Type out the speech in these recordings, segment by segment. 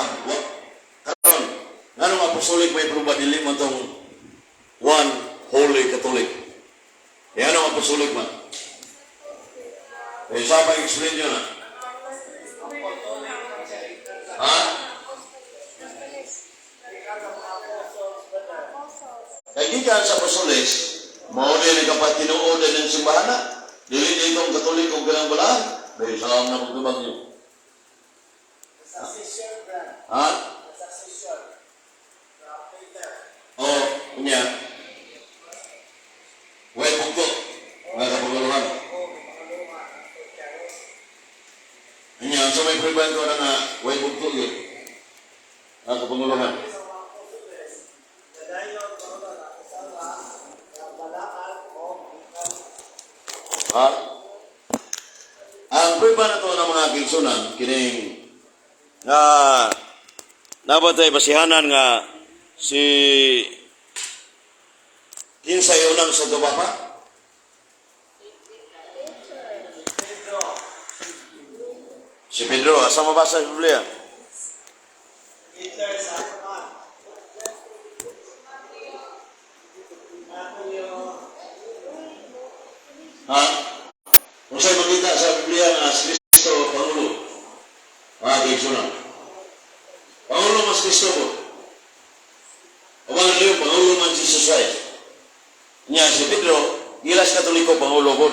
Ang karon, nganong apostolic may pruba dili man tong one holy Catholic? Eh, anong apostolic man? Eh, sa explain nyo na. Ha? Kay gikan sa apostoles, mao din nagkapatinuod din ng simbahan na. Dili ditong Katoliko ganang balaan. May saan na pagtubag niyo. Succession, brother. Ha? Succession. From Peter. O, kunya. Way bugto. Mga kapaguluhan. O, makalunga. Nya, sa may prevent ko na nga, way bugto yun. Mga kapaguluhan. Sa mga apostoles, nadayon mauna na kasama ng balaan o gikan. Ha? Ang prueba na to ng mga kaigsuonan, kining nga nabatay basihanan nga si kinsay unang Santo Papa? Pedro. Si Pedro, asa mabasa sa Biblia? Peter sa Roman. Matthew. Ha? Unsay makita sa Biblia nga si Kristo Pangulo? Mga kaigsuonan. Pangulo mas Kristo po. Awan niyo, Pangulo man si Jesus Christ. Nya si Pedro, gilas Katoliko Pangulo po.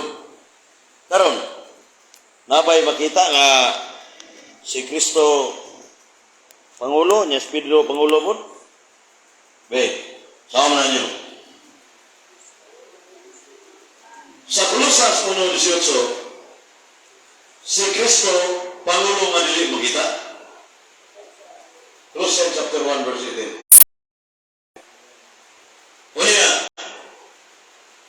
Karon, nabay makita nga si Kristo Pangulo, nya si Pedro Pangulo po. Be, sama na niyo. Sa Colosas 1:18, si Kristo Pangulo nga dili makita. Colossians chapter 1 verse 18. Unya,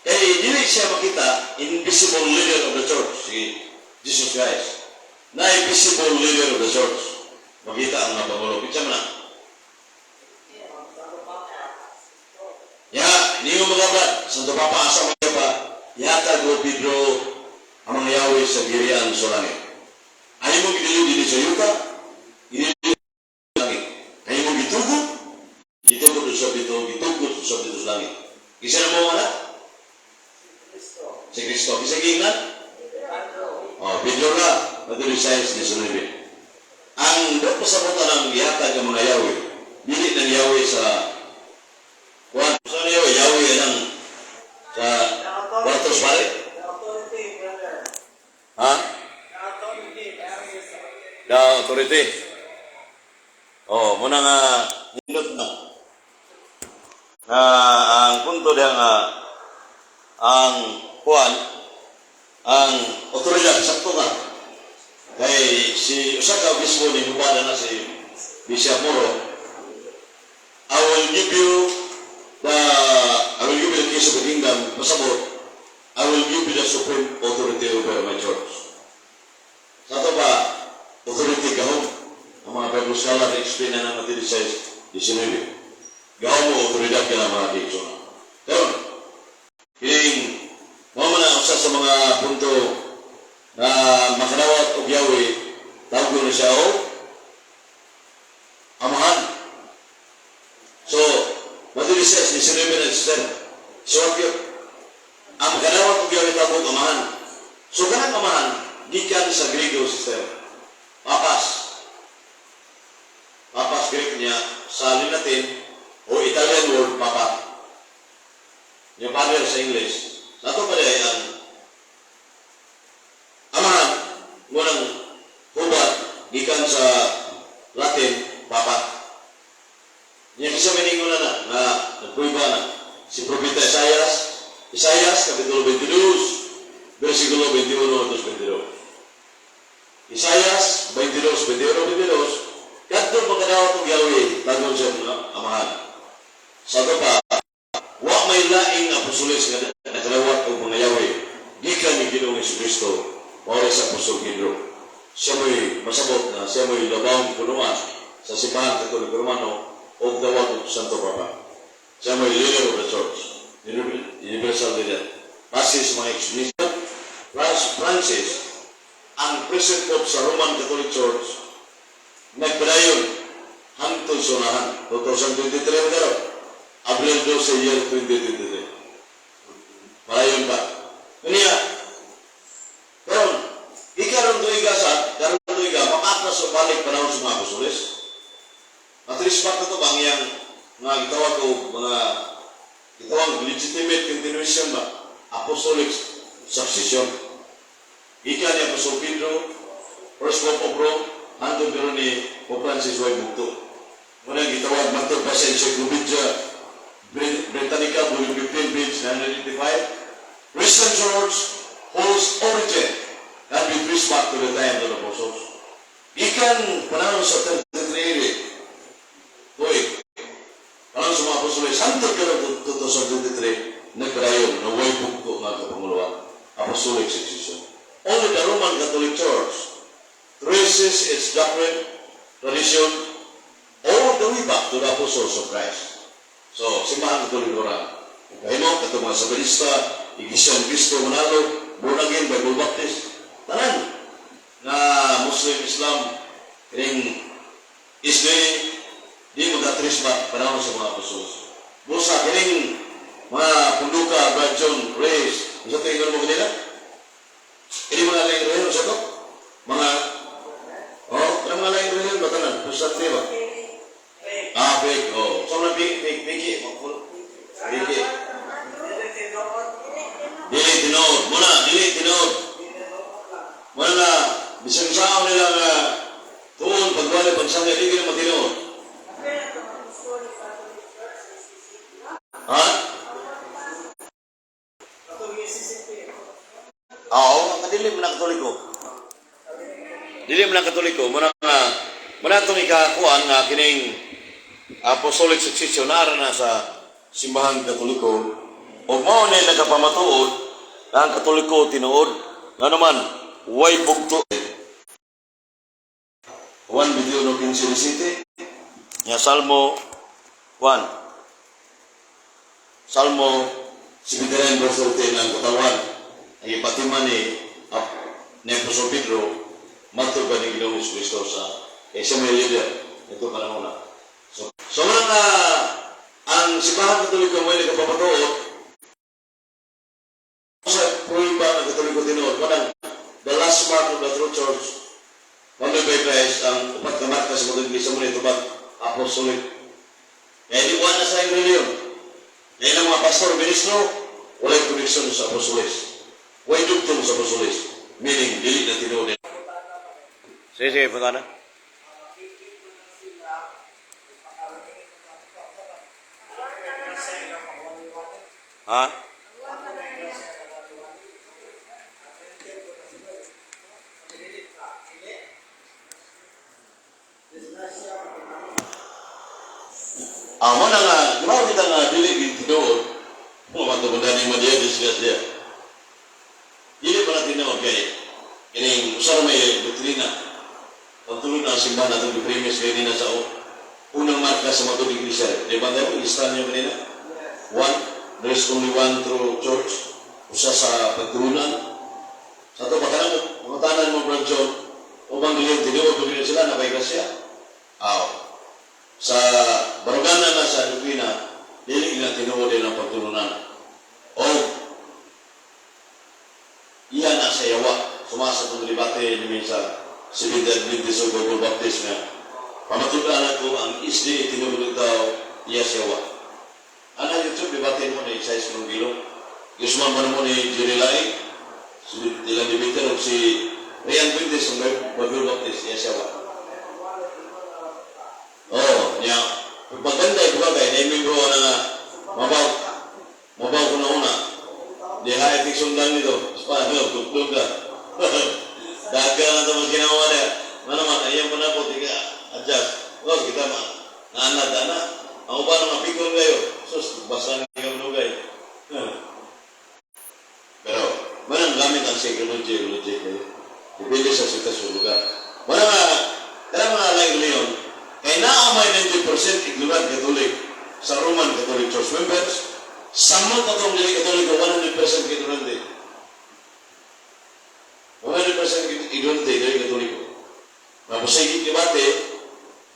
kay dili siya makita, invisible leader of the church, si Jesus Christ. Na invisible leader of the church. Makita ang mga Pangulo. Kinsa man na? Ya, niyo mga brad, Santo Papa, asa mo pa, yatag o Pedro ang mga yawi sa girian sa langit. Ayaw mo gidili dili sa yuta, gidili sa langit. Ayaw mo gitugot, gitugot usab dito, gitugot usab dito sa langit. Kinsa na mo wala? Kristo. Si Kristo. Kinsa giingnan? Pedro. Oh, Pedro na, Matthew 6:19. Ang do pasabutan ang gihatag ng mga yawi, dili ng yawi sa kuan, sa yawi, yawi ang sa kwartos pare? The authority, brother. Ha? The authority, brother. The authority. Oh, muna nga nindot na. Nga ang punto diha nga ang kuan ang otoridad, sakto ka. Kay si usa ka obispo ni hubada na si Bishop Moro, I will give you the keys of the kingdom." Pasabot, "I will give you the supreme authority over my church." Sa ato ba, authority gahom. Ang mga Bible scholar explain na ng Matthew 6:19. Gahom mo autoridad ka ng mga kaigsuonan. Pero, kining, mao man ang usa sa mga punto na makadawat og Yahweh, tawag na siya og Amahan. So, Matthew 6, 19 na sister. So, ang makadawat og Yahweh tawag og Amahan. So, kanang Amahan, gikan sa Griego, sister. Papas. Papas Greek niya, sa Latin, o Italian word, papa. Yung father sa English. Sa ato pa ang Amahan, munang hubat, gikan sa Latin, papa. Niya kasi miningon na na, na nagprueba na. Si Propeta Isaias, Isaias, Kapitulo 22, versikulo 21 at 22. Isaias 22, 21, 22, kadto makadawat og Yahweh, tagon siya mga Amahan. Sa ato pa, wa may laing apostoles nga nakadawat og mga Yahweh, gikan ni Ginoong Kristo, mao sa Apostol Pedro. Siya mo'y masabot na siya mo'y labawng punuan sa Simbahan Katoliko Romano o tawag og Santo Papa. Siya mo'y leader of the church, universal leader. Base sa mga explanation, Francis, ang present pope sa Roman Catholic Church, nagpadayon Hangtod sa unahan. 2023 ba karon? Abril 12, year 2023. Padayon pa. Kanya, karon, ikaron tuiga sa, karon tuiga, makaatras sa balik panahon sa mga apostoles. Ma-trace back na to ba ang iyang mga gitawag ko, mga gitawag legitimate continuation ba? Apostolic succession. Gikan ni Apostol Pedro, first Pope of Rome, hangtod karon ni Pope Francis, way bugto. Muna gitawag matod pa sa Encyclopedia Britannica, volume 15, page 985. Christian Church whose origin can be traced back to the time of the apostles. Gikan panahon sa 33 AD, tuig, panahon sa mga apostoles, hangtod karon 2023, nagpadayon na way bugto nga kapanguluan. Apostolic succession. Only the Roman Catholic Church traces its doctrine, tradition, all the way back to the apostles of Christ. So, Simbahan Katoliko ra. Kahimo, katong mga Sabalista, Iglesia ni Cristo Manalo, Born Again, Bible Baptist, tanan na Muslim, Islam, kining SDA, di magka-trace back panahon sa mga apostols. Busa, kining mga punduka, Brad John, Reyes, unsa tingin mo kanila? Kini mga laing relihiyon sa to? Mga, oh, kanang mga laing relihiyon ba tanan? Protestante ba? Ah, fake, oh. So, mga fake, fake, fake, fake. Dili tinuod. Muna, dili tinuod. Muna na, bisan saan nila nga tuon, pagwali, pagsangay, di gina matinuod. Ha? Oo, nga dili man ang Katoliko. Dili man ang Katoliko, muna nga muna itong ikakuan nga kining apostolic succession naara na sa Simbahan Katoliko ug mao ni nagapamatuod na ang Katoliko tinuod, nga naman way bugto. Juan 21:15 nga Salmo 1, Salmo 79 verse 13 ang katawan ang ipatiman ni Apostol Pedro matod ba ni Ginoong Kristo sa kay siya may leader ito panahon na. So muna nga ang Simbahan Katoliko mo nagapamatuod sa pruiba ng Katoliko tinuod, manang the last mark of the true church founded by Christ, ang upat ka marka sa mga iglesia mo nito ba apostolic. Kaya di na sa iyong reliyon. Kaya ilang mga pastor, ministro, walay connection sa apostoles. Walay dugtong sa apostoles. Meaning, dili na tinuod. Sige, sige, punta na. Ha? Ah, mo na nga, di ba kita nga dili gid tinuod? Mo man to ni mo diya discuss diya. Dili pa na tinuod kay kining usa ra may doktrina. Pagtulog na ang simbahan natin di premise kay na sa unang marka sa matod iglesia. Di ba tayo istan niyo kanina? One, there is only one true church. Usa sa pagtulunan. Sa ato baka na mga tanan mo, Brad John, ubang dili tinuod ko sila na kay grasya. Aw. Sa barugana na sa doktrina, dili na tinuod din ang pagtulunan. O iyan na sa yawa. Sumasa itong debate ni sa Seventh Adventist o Bible Baptist nga pamatulaan ako ang SDA tinuod daw iya sa yawa. Ana YouTube debate mo ni size ng gilo. Yusman pa mo ni Jerry Lai, si ilang debater o si Rian Fuentes ng Bible Baptist iya sa yawa. Oh, niya. Paganda ito ba kay na na nga mabaw mabaw ko na una. Di ha etik sundan nito. Paano tuklog ka. Daga na ito mas ginawa niya. Mana man ayam pa na po tiga adjust. Oh, kita ma naanad ana. Ang uban nga pikon kayo. Sus, basta ni ka manugay. Pero manang gamit ang psychology, logic kayo. Depende sa sitwasyon lugar. Mana nga, kaya mga laing leon, kay naa may 90% ignorant Catholic sa Roman Catholic Church members, samot atong dili Katoliko 100% ignorante. 100% ignorante dili Katoliko. Mga pasigit debate,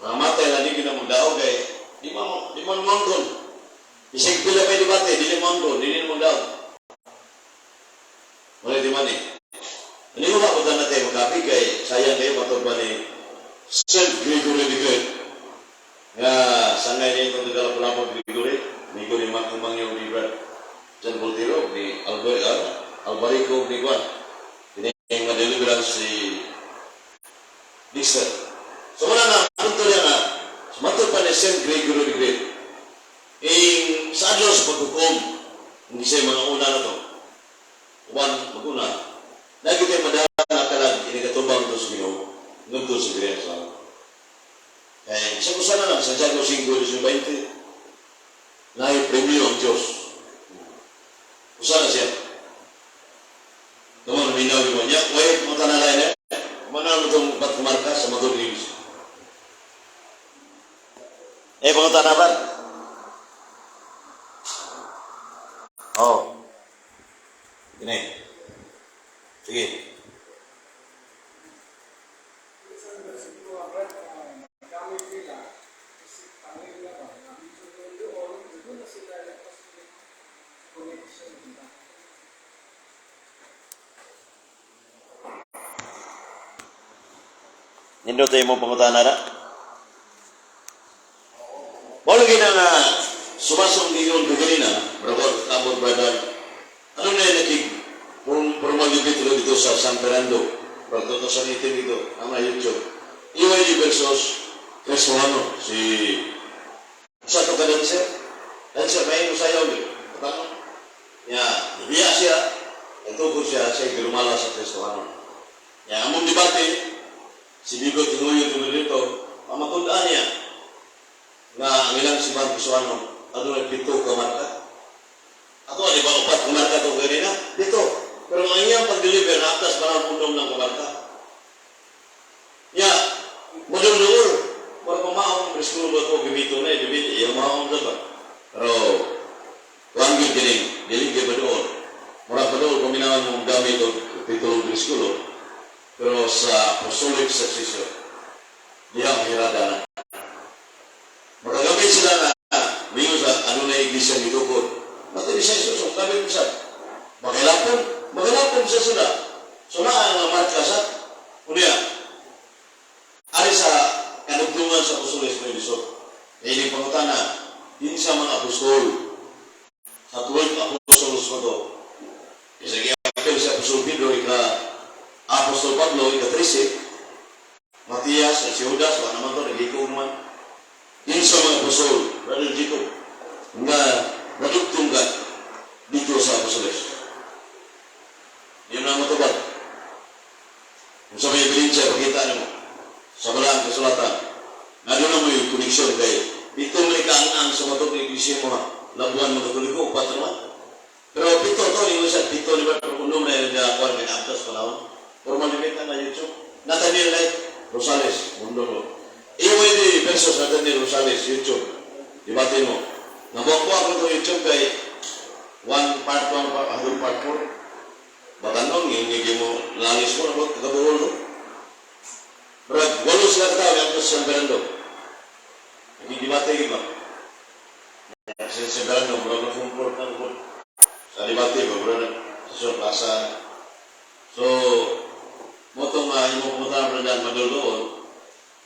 mga matay na di kinamugdaog. man moangkon. Isig pila pa debate, dili moangkon, dili mo daw. Wala di man eh. Hindi mo ba punta natin magkapi kay sayang kayo matod ba ni Saint Gregory the Great. Nga sangay niya itong Tagalog Gregory, migo ni Mangyo ni Brad John Boltero, ni Albert, Albarico, ni Juan. Ini yung ma-deliverance si Dixon. So wala na, punto niya nga, matod pa ni Saint Gregory the Great. Ing sa adlaw sa paghukom, hindi siya mga una na to. Uban, maguna. Lagi tayo madala na kalag, inigatubang to sa Ginoo, ngadto sa Great sa. Eh, sa kusa na lang, Santiago 5:20, naay premyo ang Diyos. Usa na siya. Naman, minaw mo niya, wait, mo tanalay na. Mana mo itong upat kumarka sa Matod News. Eh, pangutan na ba? Oh. Ini. Sige. Isang versikulo agad na gamit nila isip pamilya ba na doon doon na sila apostolic connection nila. Nindot tayo mo pangutana na. Mao lagi na nga sumasong giyon ko ganina, brother, kabot brother. Ano na yung nakig formal debate dito sa San Fernando, brother 2018 dito, ang mga YouTube. EYD versus Cristiano, si sa to ka dancer. Dancer, may mo sayaw, di. Patanong. Ya, nibiya siya, nagtukod siya, siya girumala sa Cristiano. Ya, among debate, si Bigo Tinguyo tungod dito, pamatundaan niya nga ang ilang simbahan Kristohano, adunay 7 ka marka. Ato, di ba, 4 ka marka ito kanina? 7. Pero ang iyang pag-deliver, naaptas pa ng pundong ng kamarka. Ya, madulduol. Pero pamaong bersikulo ba ito, gimito na, gimito, iyang maong ba? Pero, kuang gyud kining, dili gyud maduol. Mura pa dool, paminawan mong gamit og pitong bersikulo. Pero sa apostolic succession, diha mahirada na. Makagamit sila na, mingon sa ano na iglesia ni Tukod. Mati siya Jesus, ang gamit mo siya. Makilapon, makilapon siya sila. So naa ang marka sa, unya, ari sa kanugtungan sa apostoles may lisod. Ini pangutana, din sa mga apostol, sa 12 apostles mo to, isa giapel sa Apostol Pedro, ika Apostol Pablo, ika 13, Matias, at si Judas, wala naman to, naglikog naman. Din sa mga apostol, Brother Jacob, nga nadugtong ka dito sa apostoles. Yun na matubag. Kung sa may ebidensya, pakita nimo sa balaan kasulatan, na doon na mo yung connection kay pito may kaang-ang sa matod ng iglesia mo, Labuan mo Katoliko, upat naman. Pero pito to, yung isa, pito ni ba, pero kung na yung nakakuha, may naaptas pa naman. Formal debate na YouTube. Nathaniel Light Rosales, mundo ko. EYD versus Nathaniel Rosales, YouTube. Debate mo. Nabuha ko itong YouTube kay 1 part 1, part 2, part 4. Baka noon, hindi mo langis mo, nabot, kagabuhol, no? Pero walo sila katao, yung sa San Fernando. Nagdidebate ba? Sa San Fernando, mura na comfort na ko. Sa debate ba, mura na sa plaza. So, mo itong imong pumunta ng Brandon, maduldoon.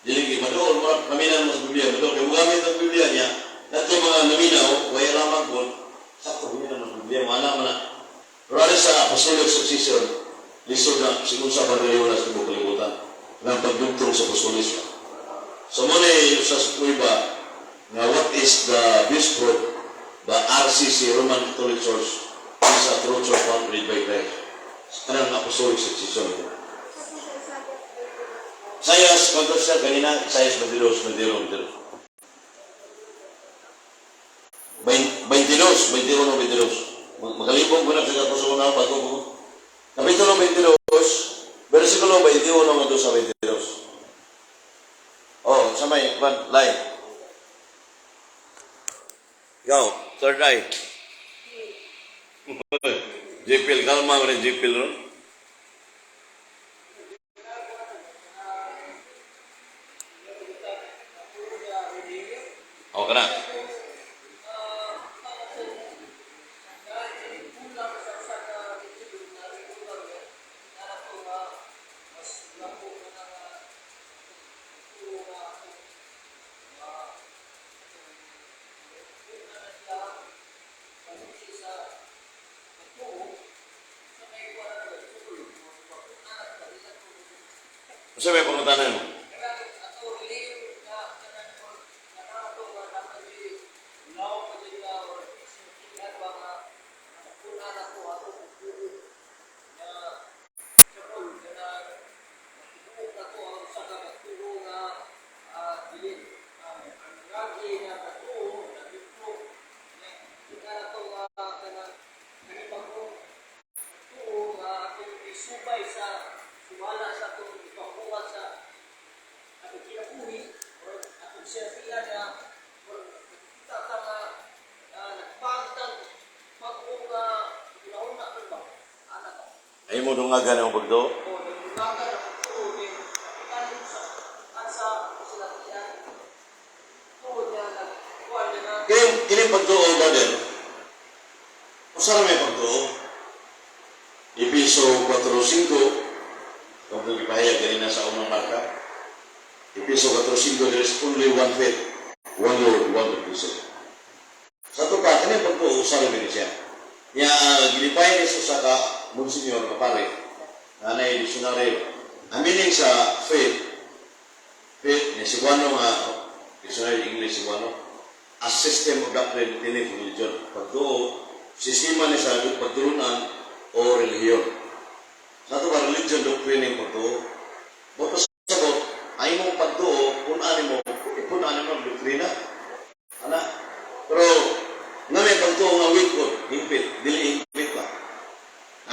Dili maduol, mura, paminan mo sa Biblia, maduol. Kaya mugamit ang Biblia niya, nato mga naminaw, waya lamang po, sakto, paminan mo sa Biblia, mana man na. Pero ano sa apostolic succession, lisod na, sigun sa pagkaliwala sa tibuok kalibutan, ng pagdugtong sa apostolismo. So muna yung sa kuiba, nga what is the best proof, the RCC, Roman Catholic Church, is a true church founded by Christ. Kanang apostolic succession. Isaias, kwanto siya kanina? Isaias 22, 22, 22. 22, 21, 22. Magalibog mo na sa kapuso na bago mo. Kapitulo 22, versikulo 21 ngadto sa 22. Oh, sa may one line. Ikaw, third eye. JPL, kalma mo rin JPL ron. O, kana. Unsa may pangutana mo? Kanang ato relihiyon nga kanang kanang ato nga natay law pa jud nga or sintihan ba nga nakuna na to ato pagtuo nga sa pul kanang tibuok na to ang usa ka pagtuo nga dili ang ragi nga pagtuo na dito kita na to nga kanang kani bag-ong pagtuo nga atong isubay sa sumala sa atong ipabuhat sa atong kinabuhi or atong serbihan na or kita ta nga nagpagtag bag-o nga ginauna man ba ana ba? Ay mo dungagan ang pagtuo. O nagdunagan ang pagtuo ni kapitan sa at sa sinatian tuo niya nagkuhan niya na. Kini kini pagtuo, brother. Usa ra may pagtuo. Episo 4:5, kung gipahayag kanina sa unang marka. Episo 4:5, there is only one faith, one Lord, one baptism. Sa ato pa, kini pagtuo, usa ra ni siya. Nya gilipay ni sa usa ka monsignor nga pare, na nay dictionary. Ang meaning sa faith, faith ni Cebuano nga dictionary English Cebuano, a system of doctrine, belief, religion. Pagtuo, sistema ni sa pagtulunan o relihiyon. Sa ato pa, religion, doctrine yung pagtuo. Boto sabot, ay mong pagtuo, punan mo, punan mo ang doktrina. Ana. Pero, nga may pagtuo nga weak ko, hingpit, dili hingpit ba?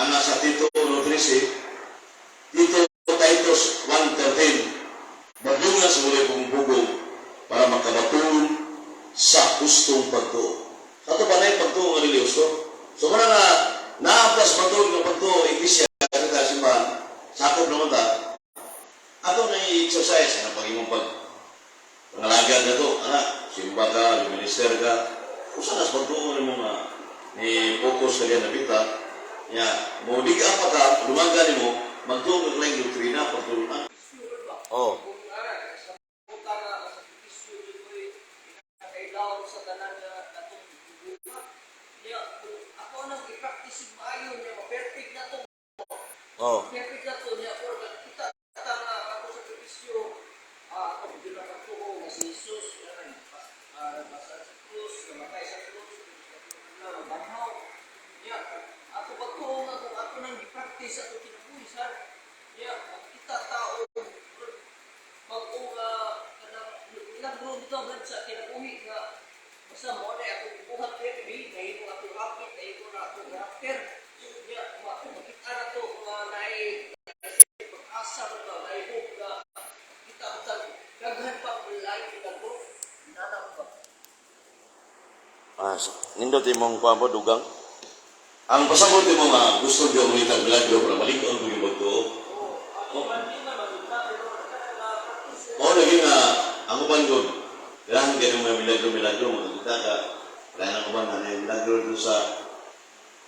Ana sa Tito 1.13, Tito Titus 1.13, madunga sa walay pugong para makabaton sa hustong pagtuo. Sa ato pa na yung pagtuo nga dili husto. So muna nga, naamtas matuod nga pagtuo, iglesia, kita simbahan, sakop naman ta, ato na i-exercise, ano pag imong pag pangalagad na to, ana, simba ka, minister ka, usa na sa pagtuo nimo nga ni focus ka diyan na bita, nya, mo diga pa ka, lumaga nimo, magtuo ka laing doktrina, pagtulunan. Oh. Kung ana sa buta nga ang sakripisyo jud mo'y kinakailangan sa tanan nga atong gibuhat niya, kung ako nang i-practice maayo niya, ma-perfect na to. Perfect na to niya or kita ta nga ako sakripisyo, ako jud ang pagtuo nga si Jesus basta sa krus, namatay sa krus, na mabanhaw niya. Ako pagtuo nga kung ako nang gi-practice ato kinabuhi sa niya, makita tao bag-o nga kanang ilang bro dito brad sa kinabuhi nga basta mo na akong gibuhat permi nahimo akong hapit, nahimo na akong karakter niya, makita na to nga naay pag-asa ba, naay hope nga kita sa daghan pa ang lain milagro nana ba. Ah, so, nindot imong kuan po dugang. Ang pasabot nimo nga gusto gyud mo itag milagro para malig-on ko yung pagtuo. Oh, ang di man maguna pero kanang practice. Mao lagi nga ang uban gud. Kailangan kayo mga milagro milagro makakita ka. Kailangan ang uban na milagro doon sa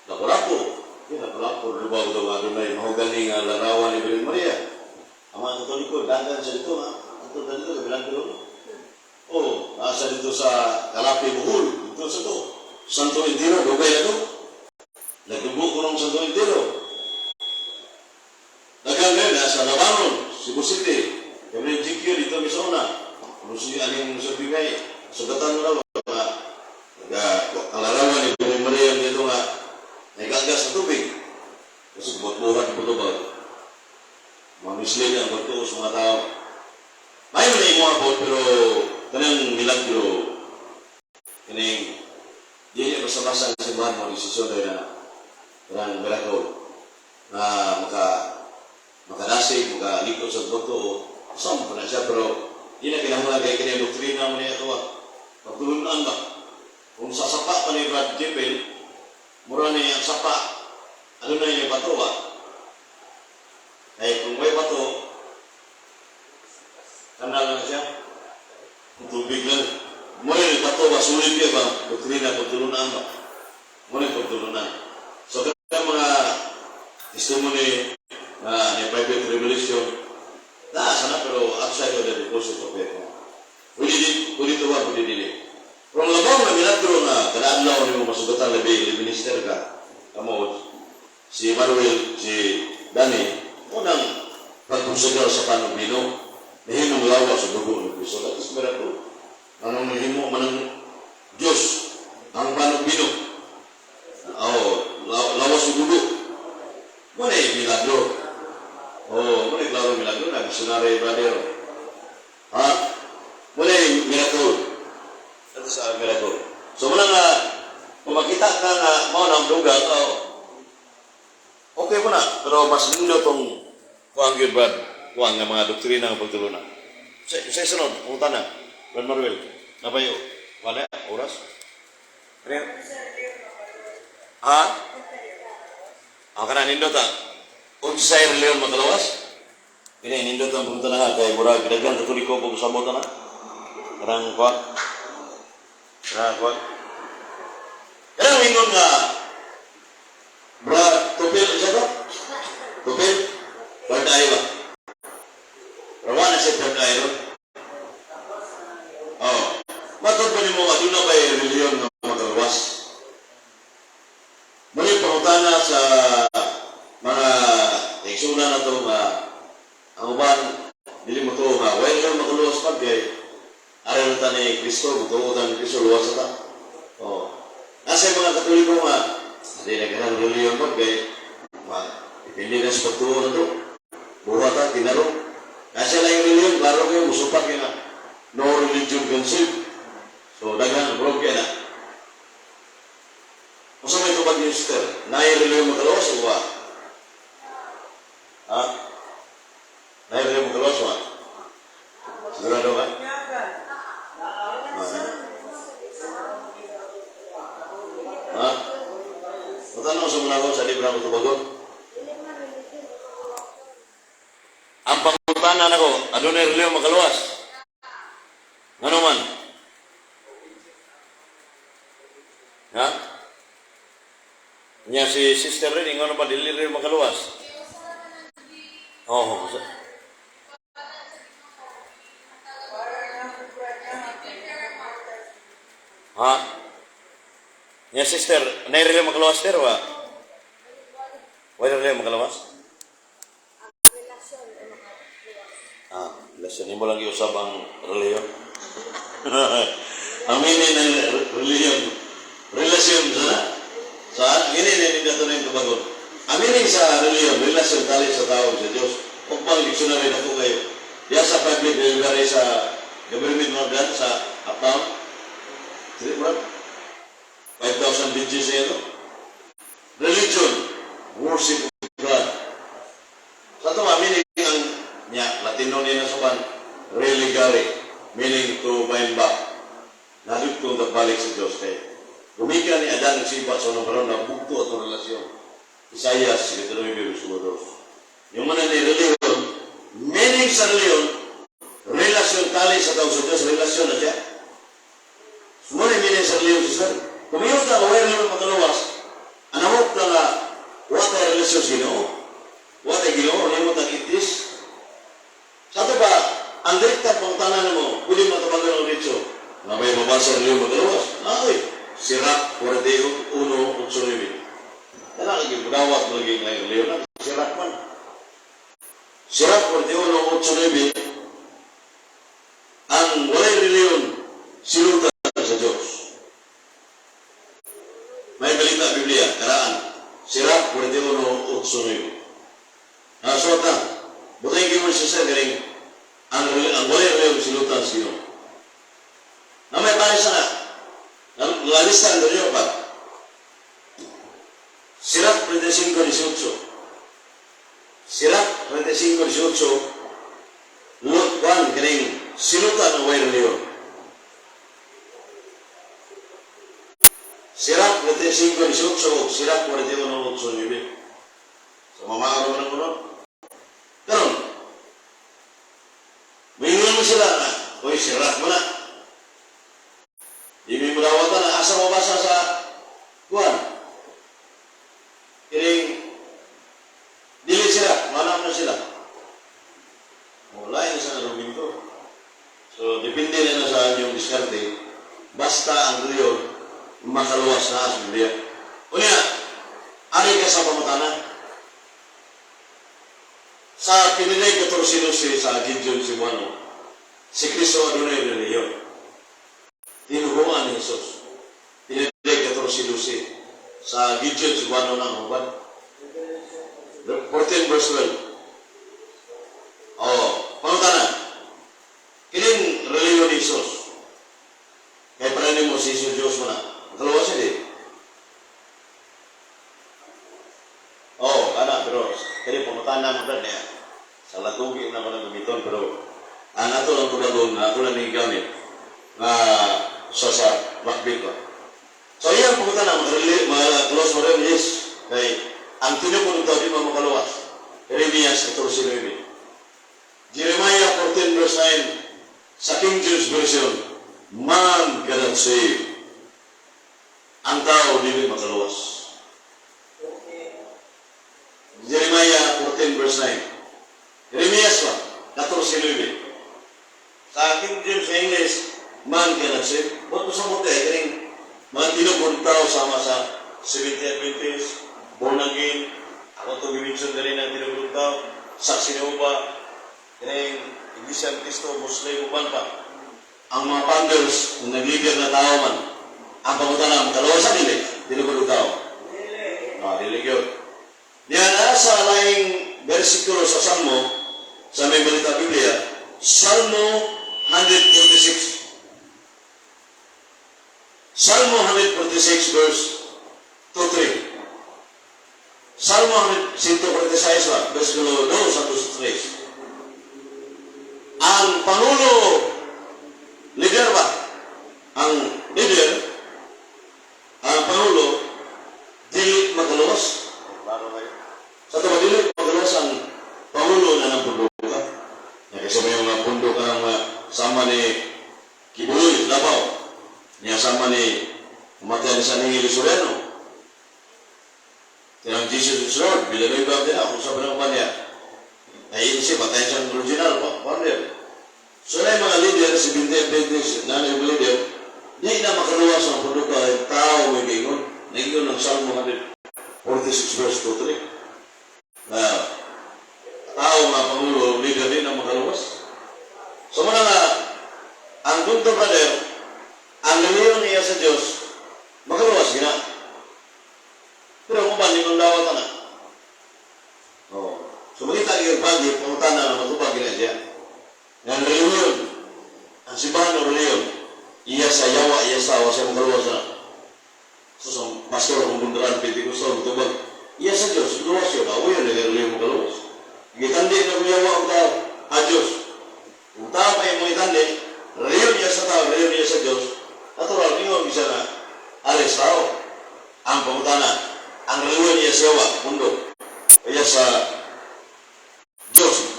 Lapu-Lapu. Di Lapu-Lapu, lubaw daw nga doon ay mahogani nga larawan ni Virgen Maria. Ang mga Katoliko, dagan sa dito ha. Ato dito, milagro. Oh, nasa dito sa Calape, Bohol. Dito sa to. Santo Entero, dugay na to. Nagdugo ko ng Santo Entero. Dagan ngayon, nasa Labanon, Cebu City. Kami ng GQ dito misona. Kung siya aning sa bigay, sugatan mo na ba? Nga, ang larawan ni Virgen Maria dito nga, nagagas sa tubig. Kasi buhat-buhat po ito ba? Mga mislead ang pagtuo sa mga tao. May man imo po, pero kanang milagro, kaning di niya basta-basta ang simbahan mo desisyon dahil na kanang miracle na makadasig, makalikot sa pagtuo, sa mo pa na siya, pero di na kinahanglan kay kini doktrina mo niya ito ah. Pagtulunan ba? Kung sa sapa pa ni Brad Jepel, mura na ang sapa, ano na yung bato ba? Eh, kung may bato, kanal na siya. Kung tubig lang. Mura yung bato ba, sulit ka ba? Doktrina, pagtulunan ba? Mura yung pagtulunan. So, kaya mga testimony na ni private revelation, na sana pero outside of the deposit of faith. Pwede di, pwede ito ba, pwede dili. Pero ang labaw na milagro nga, kada adlaw nimo masugatan labi, minister ka, kamo, si Manuel, si Danny, unang pagpasugatan. pagkonsagra sa pan ug bino, nahimong lawas ug dugo ni Kristo. That is miracle. Anong nahimo man ang Diyos, ang pan ug bino? Oh, lawas ug dugo. Mao na milagro. Oh, mao na klaro milagro na missionary brother. Ha? Mao na miracle. That is a miracle. So mao na nga kung makita ka nga mao na ang dugang, oh, okay mo na. Pero mas nindot tong kuang gyud, Brad, kuang nga mga doktrina nga pagtuluna. Sa sunod, punta na. Brad Manuel, napayo. Wala, oras? Ano yan? Ha? Ang kana nindot ha? Unsay relihiyon makalawas? Kini nindot ang punta na ha, kay murag daghan Katoliko pag usabot na. Karang kuan. Karang kuan. Kanang ingon nga bra tupil sa to? Tupil? Third eye ba? Rawa na siya third eye ron. Oh. Matod ba nimo aduna ba relihiyon nga makalawas? Muli pangutana sa mga igsuuna na to nga ang uban dili mo to nga way nga makuluwas pag kay ari na ta ni Kristo, mutuo ta ni Kristo, luwas ta. Oh. Nasa mga Katoliko nga di na kanang relihiyon pag kay ma depende na sa pagtuo na to. Buhat ta tinarong. Nasa lang yung relihiyon, klaro kayo musupak kayo nga no religion can save. So daghan broke na. Unsa may tubag ni sister? Naay relihiyon makalawas o wa? Ha? Naay relihiyon makalawas wa? Sigurado ka? Ha? Ha? Matanong sa mga sa libra ko tubagon. Ang pangutana nako, adunay relihiyon makaluwas? Ngano man? Ha? Nya si sister rin, ngano ba dili rin makaluwas? Oo. Ha? Nya sister, nay relihiyon makaluwas sir wa? Wala relihiyon makaluwas? Relasyon o makaluwas. Ah, relasyon. Hindi mo lang iusap ang relihiyon. Ang meaning ng relihiyon, relasyon sa sa ini ni nato na yung tubagon. Ang meaning sa relihiyon, relasyon tali sa tao sa Diyos. Kung pang dictionary na ko kayo. Diya sa public delivery sa government organ sa uptown. Dili mo 5,000 pages na ito. Religion, worship of God. Sa ito, meaning ang niya, Latino niya na sukan, religare, meaning to bind back. Naliptong nagbalik sa Diyos kay gumikan ni Adan ug si Eva sa unang panahon, nabugto atong relasyon. Isaias 59 versikulo 2. Yung mga ni religion, meaning sa religion, relasyon tali sa tao sa Diyos, relasyon na siya. Muna meaning sa religion, sister. Kung iyong ka, kung religion makaluwas, anamok na nga, what ay relasyon sa Ginoo? What ay Ginoo? Ano yung itis? Sa ito ba, ang direkta pangutanan mo, pwede matabagan ang diretso. Nga may mabasa relihiyon makaluwas? Ay, Sirak 41, 8, 9. Kana lagi mudawat mo lagi ngayon relihiyon na, Sirak man. Sirak 41, 8, 9, ang walay relihiyon, silutan sa Diyos. May balita Biblia, karaan. Sirak 41, 8, 9. Nasuot na. Butay kayo mo siya sa galing, ang walay relihiyon, silutan sa Ginoo. Na may pares na. Lalista ang ganyo pa. Sirak 35, 18. Sirak 35, 18. Lot 1, kaning silutan ang way relihiyon. Sirak 35, 18 o Sirak 41, 8, 9. So, mamaaro mo ng uno. Karon, mingon mo sila na, uy, sirak mo na. Di mo dawatan na asa mabasa sa kuan. Kining dili sila, manam na sila. Wala yun sa argumento. So, depende na na sa inyong diskarte. Basta ang relihiyon, makaluwas na sa Biblia. Unya, ari ka sa pamutana. Sa Pinileg 14 sa Gideon Cebuano, si Kristo adunay relihiyon. Tinuhuan ni Jesus. Pinileg 14 sa Gideon Cebuano ng uban. 14 verse 12. Oh, pangutana. Kining relihiyon ni Jesus. Kay para nimo si Jesus Diyos mo na. Makalawas siya di. Oh, ana, pero kini pangutana mo brad niya. Sa latugi na pa gamiton, pero ang ato lang tubagon nga ako lang ni gamit nga sa Blackbeard ba. So iyang pangutana, makaluwas mo rin, yes. Kay ang tinuod ng tao di mo makaluwas. Jeremias 14:9. Jeremiah 14 verse 9 sa King James Version, "Man cannot save." Ang tao dili makaluwas. Jeremiah 14 verse 9. Jeremias ba? 14:9. Sa King James sa English, "Man cannot save." Ba't mo sa muti, kining mga tinuod tao sama sa Seventh Adventist, born again, ako ito gimension dali ng tinuod tao, Saksi ni Jehovah, kining Iglesia ni Cristo, Muslim, uban pa. Ang mga founders, kung naglider na tao man, ang pangutana, makaluwas dili, tinuod tao. Ah, dili yun. Niya na sa laing versikulo sa Salmo, sa may balita Biblia, Salmo 146. Salmo 146 verse 2-3. Salmo 146 ba, versikulo 2 sa 3. Ang Pangulo, leader ba? Ang leader, ang Pangulo, dili makaluwas. Klaro kayo. Sa ito, dili makaluwas ang Pangulo na ng punduka. Nga kasi may mga punduka nga sama ni Quiboloy, Davao. Niya sama ni Mateo sa ni Soriano. Tinang Jesus is Lord, Villanueva din ako sa panang niya. Ay isip, patay siyang original, founder. So na yung mga leader, si Binte Adventist, na yung leader, di na makaluwas ang produkto ay tao may giingon. Naingon ng Salmo 146 verse 2-3. Na tao nga pangulo, leader din ang makaluwas. So muna nga, ang punto, brother, ang relihiyon niya sa Diyos, makaluwas gina. Pero kung ba, limang dawat na. Oh. So makita yung pagi, pangutana na matubag gina siya. Ang relihiyon, ang simbahan ng relihiyon, iya sa yawa, iya sa awa, siya makaluwas na. So sa pastor kung bundaran, Pentecostal, tubag, iya sa Diyos, luwas yun, ako yun, relihiyon makaluwas. Gitandi na kung yawa ang tao, a Diyos. Kung tao pa yung mga itandi, relihiyon niya sa tao, relihiyon niya sa Diyos, natural, ingon bisa na, alis tao. Ang pangutana, ang relihiyon niya sa yawa, mundo, iya sa Diyos.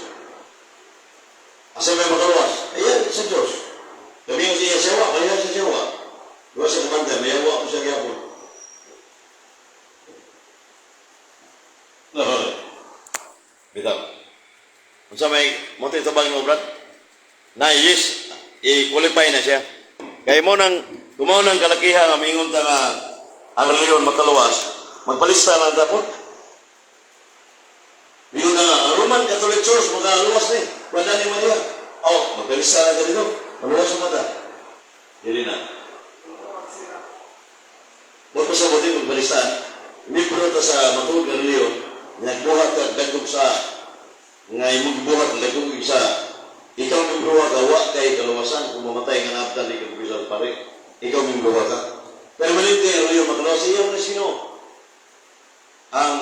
Asa may makaluwas? Ayan, sa Diyos. Kami yung siya sa yawa, kaya sa yawa. Diba sa kabantay, may yawa ko siya gyapon. No. Bitaw. Unsa may mo tabang mo, brad? Na yes, i-qualify na siya. Kay mo nang kumaw nang kalakihan nga mingon ta nga ang relihiyon makaluwas, magpalista lang dapat. Mingon na nga, ang Roman Catholic Church makaluwas ni. Wala ni mo diha. Oh, magpalista lang ka dito. Maluwas mo ta. Dili na. Huwag ko sa buti magpalista. Libro ta sa matuod nga relihiyon, nagbuhat ka dagkog sa nga imong gibuhat dagkog sa ikaw miyembro ka, wa kay kaluwasan kung mamatay ka na abdan di ka kumpisal pare. Ikaw miyembro ka. Pero malinti ang relihiyon makaluwas iyaw na sino. Ang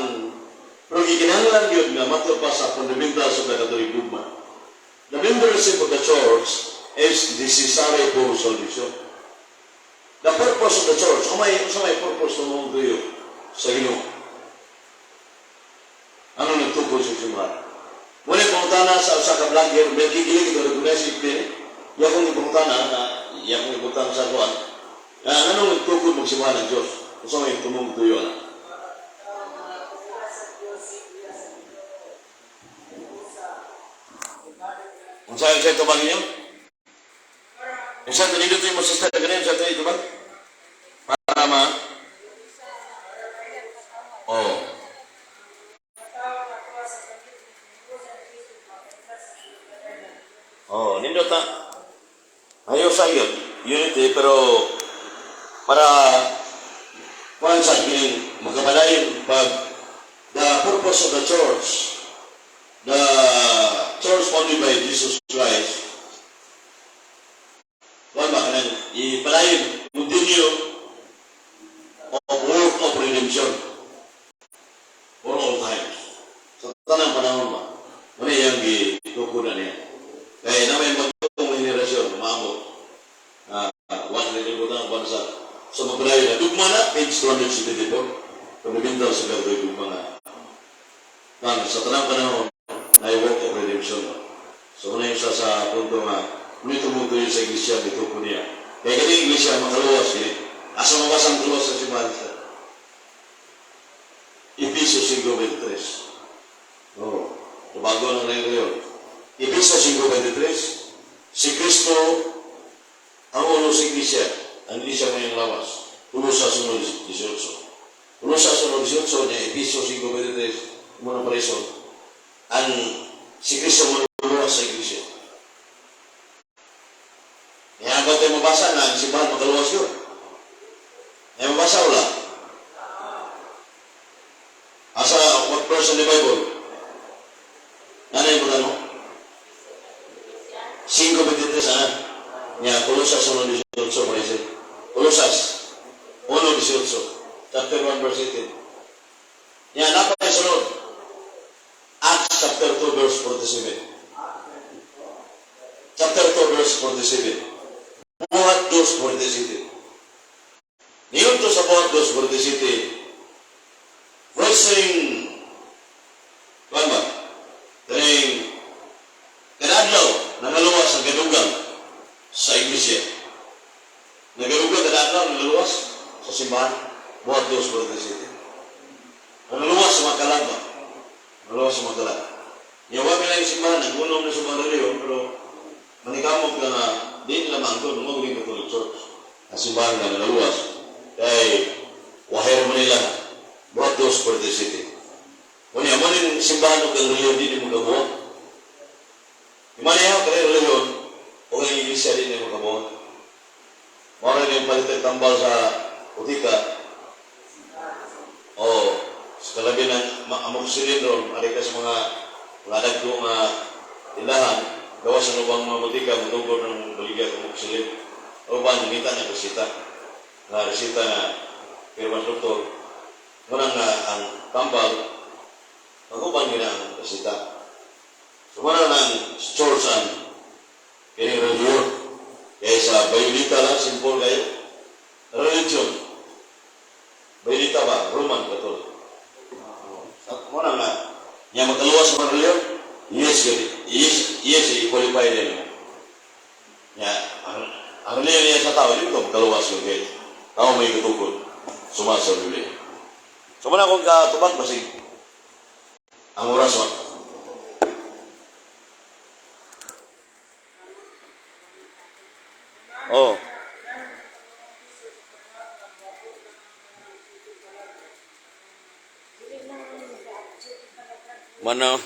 pero gikinahanglan gyud nga matod pa sa fundamentals of the Catholic dogma. The membership of the church is necessary for salvation. The purpose of the church, kung may, unsa may purpose ng mga tuyo sa Ginoo? Ano nagtukod sa simbahan? Muna pangutana sa usa ka vlogger, may gigilig ito, recognize it ya kong ipangutana na, ya kong ibutang sa kuan, na anong nagtukod magsimbahan ng Diyos? Unsa may tumong tuyo na? Sa Diyos, iya sa Ginoo. Sa Unsa yung sa itubang ninyo? Unsa ito nindot mo sister ganin sa ito itubang? Para ma. Oh. Tao nga tuwa sa pagkit sa Universal yun. Unity, pero para kuan sa kining makapadayon pag the purpose of the church founded by Jesus Christ, kuan ba kanang ipadayon, continue of work of redemption for all times. Sa tanang panahon ba? Mao iyang gitukod na niya. Kaya na may magtong henerasyon, umaabot. One na ang bansa. So magpadayon na. Dugma na, page 274. Fundamental sa Katoliko, dugma nga. Kan, sa tanang panahon, na work of redemption. So muna yung sa punto nga, muna tumutuyo sa iglesia, gitukod niya. Kaya kani iglesia, makaluwas, kini. Asa mabasa ang kaluwas sa simbahan sa Efeso 5:23. Oo. Bago lang na yun. Efeso 5:23. Si Kristo ang ulo sa iglesia. Ang iglesia mo yung lawas. Colosas 1:18. Colosas 1:18 niya, Efeso 5:23. Muna preso. Ang si Kristo mo luwas sa iglesia. Kaya ba tayo mabasa na ang simbahan makaluwas yun? May mabasa wala? Asa, what verse in the Bible? Nanay mo tanong? 5:23, ana. Nya, Colosas 1:18, parece. Colosas 1:18. Chapter 1, verse 18. Nya, napay sunod. Acts chapter 2, verse 47. Chapter 2, verse 47. Buhat 2:47. Niyon to sa Buhat 2:47, praising, kuan ba? Kaning, kadadlaw, nangaluwas ang gadugang sa iglesia. Nagadugang kadadlaw, nangaluwas sa simbahan, Buhat 2:47. Nangaluwas sa mga kalag ba? Nangaluwas sa mga kalag. Yawa mi lang yung simbahan, nag-unom na sa mga reliyon, pero manikamot ka nga, di nila maangkon, mo rin Catholic Church. Ang simbahan nga nangaluwas. Kay, wahir Manila, Buhat 2:47. Unya, mo ning simbahan og ang reliyon di mo kabuhat. Imaneho kay reliyon o ang iglesia di mo kabuhat. Mao ra yung palit tambal sa botika o sa kalabi ng amoxicillin ron, ari ka sa mga mga dagko nga tindahan, gawas sa ubang mga botika, mutugod ng baligya amoxicillin. O ba, nangita niya resita. Nga resita nga pirma sa doktor. Muna nga ang tambal, pag-uban gina ang resita. So, muna ng church ang kining reliyon. Kaya sa Bayolita lang, simple kayo. Religion. Bayolita ba? Roman Catholic. Sa muna nga, niya makaluwas sa mga reliyon? Yes, gani. Yes, i-qualify din. Niya, ang reliyon niya sa tao, dito makaluwas yung kay tao may katukod. Suma sa Biblia. So, muna akong katubag, basig ang oras ba? Oh. Mana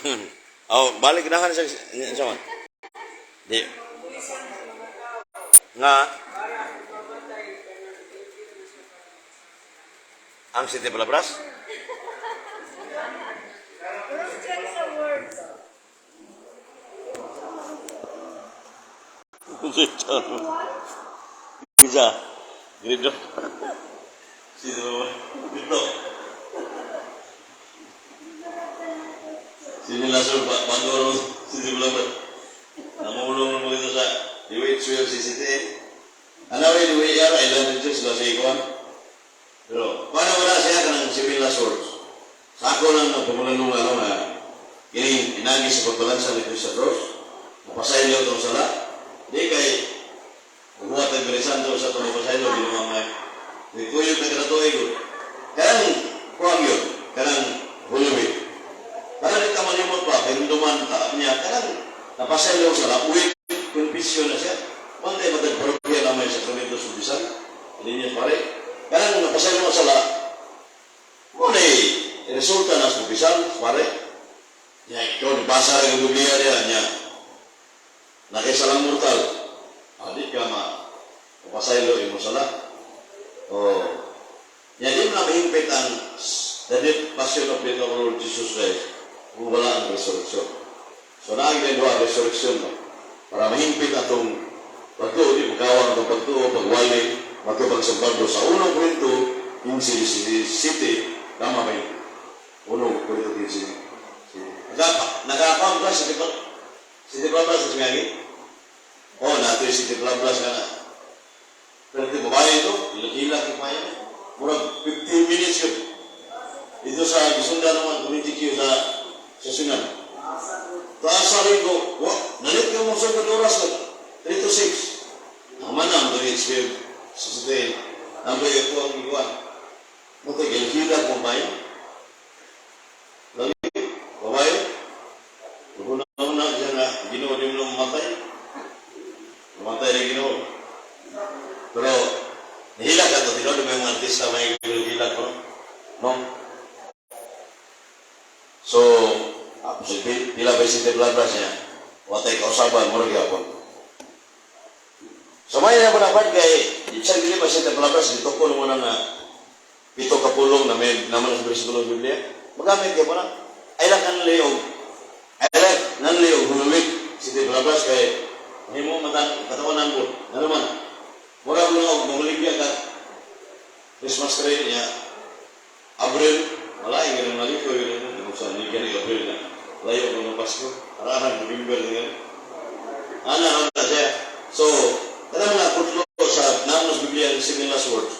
oh, balik nahan sa sa man. Di. Nga ang City Palabras? Wrong choice of words. Bisa. Grito. Sino Grito. Sino langsung Pak Pandoro City Palabras. Namulong mo dito sa Diwit Suyo CCTV. Ano rin, Diwit Yara, ilan dito sila sa ikuan. Pero, paano wala siya kanang civil last words? Sa ako lang ang pamulanong ano nga, kini inagi sa pagbalansa ni Cristo sa cross, mapasaylo itong sala, di kay buhat ang Santo sa itong mapasaylo, ginawa nga, di kuyog na kanatuig. Kanang kuwang yun, kanang Holy Week. Para di ka malimot pa, kay ta niya, kanang napasaylo sa sala, uwi, confession na siya. One day, matag parokya naman sa Sakramento sa Bisan, hindi niya pare. Kanang napasaylo sa sala, mo na resulta na sa kumpisal, pare. Niya, ikaw, nibasa rin ang Biblia niya, niya. Nakisalang mortal. Di ka ma. Mapasaylo imo sala. Oh. Ya, di mo na mahimpit ang the death, passion of the Lord Jesus Christ kung wala ang resurrection. So naagi na duha, resurrection, no? Para mahimpit atong pagtuo, di magkawang atong pagtuo, pagwali, matubang sa Pablo sa unang Korinto, 15:17, tama ba yun? Unang Korinto 15. Nagkakaon ka sa City Plaza sa Singagi? Oh, nato yung City Plaza nga na. Pero di babae ito, ilag-ilag yung kaya. Murag 15 minutes yun. Ito sa gisundan naman, community queue sa Sunan. Taas sa rin ko, wa, nalit ka mo sa oras ko. 3 to 6. Ang man ang HPM, sa Sudan, ang bayo ko ang iguan. Mo tayo, gilhila ko bayo. Lagi, babae. Una-una siya na, Ginoo di mo na mamatay. Mamatay rin Ginoo. Pero, nihila ka to, tinood mo yung artista, may gilhila ko, no? So, so pila ba si Blablas niya? Watay kausaban, mura gyapon. So may na dapat kay bisan dili pa siya Blablas, dito ko mo na nga pito ka pulong na may naman sa bersikulo sa Biblia. Magamit kay na. Ay lang kan og ay lang nanli og Holy Week si Blablas kay himo matang katawanan ko. Ano man? Mura mo na og mamuligya ka Christmas tree niya. Abril, wala yung ganun nalito yun. Ano sa ni gani Abril na. Layo ko ng Pasko. Arahan, November na gani. Ana, ana siya. So, kanang mga putlo sa naman sa Biblia ang seven last words.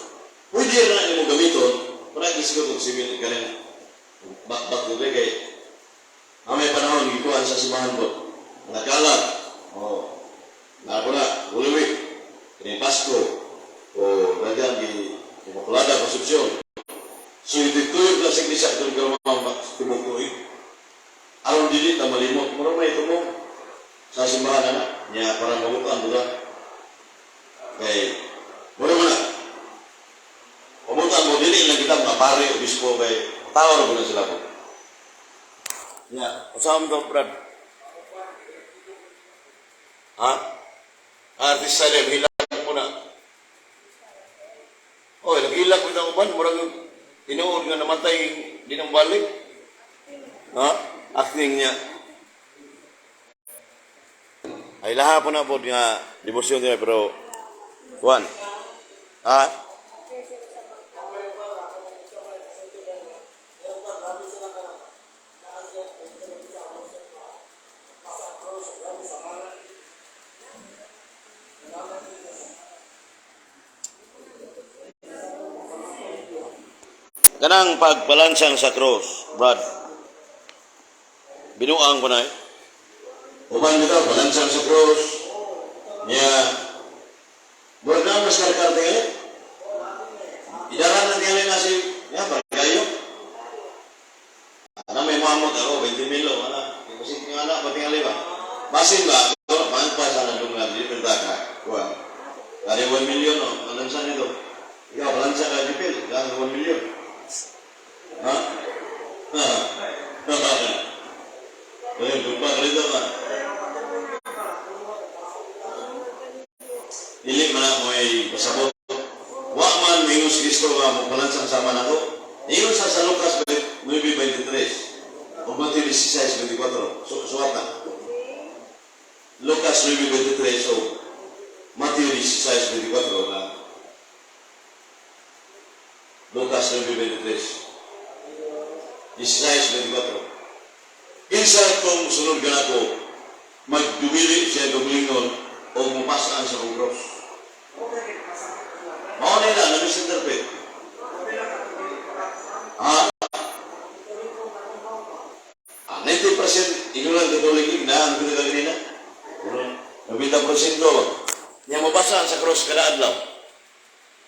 Pwede na nimo gamiton, para gisiguro og seven ganin. Bakbak ko kay ang may panahon gikuan sa simbahan ko. Nakalat. Oh. Na na, Holy Week. Kini Pasko. O daghang gi Immaculada Concepcion. So itutuyog lang sa iglesia itong mga tibok tuig. Aron dili ta malimot. Mura may ito mo sa simbahan na niya para mabutan buta. Kay mura man na. Pamutan mo dili lang kita mga pare o bispo kay tao ra na sila ko. Ya, usa man to, Brad? Ha? Artista niya, hilak mo na. Oh, nagilak mo itong uban, murag tinuod nga namatay, di nang balik. Ha? Acting niya. Ay laha po na po nga debosyon niya pero kuan. Ha? Kanang pagpalansang sa cross, Brad. Binuang ko na eh. Uban bitaw, palansang sa cross. Niya, murag na mas karkar tingali. Idara na tingali na si, niya, bargayo. Ana may mamot ako, 20 milo, ana. Kasi nga anak, ba tingali ba? Basin ba? Pangit pa sa nandungan, di perta ka. Kuha. Dari 1 million, no? Palansan nito. Ikaw, palansan ka, Jipil. Dari 1 million. Ha? Ha? Eh, lupa rito ka. Dili man na mo ay pasabot. Wa man mingon si Kristo nga mo palansang sama nako. Ingon sa Lucas 9:23 o Mateo 16:24. So, suwat na. Lucas 9:23 o Mateo 16:24 na. Lucas 9:23. 16:24. Kinsa kung sunod ka nako, magdumili siya dumilingon o mupasaan sa kong cross. Mao nila, na misinterpret. Ha? 90% inulang Katoliko na ang pinag kanina. 90%. Nya mabasaan sa cross kada adlaw.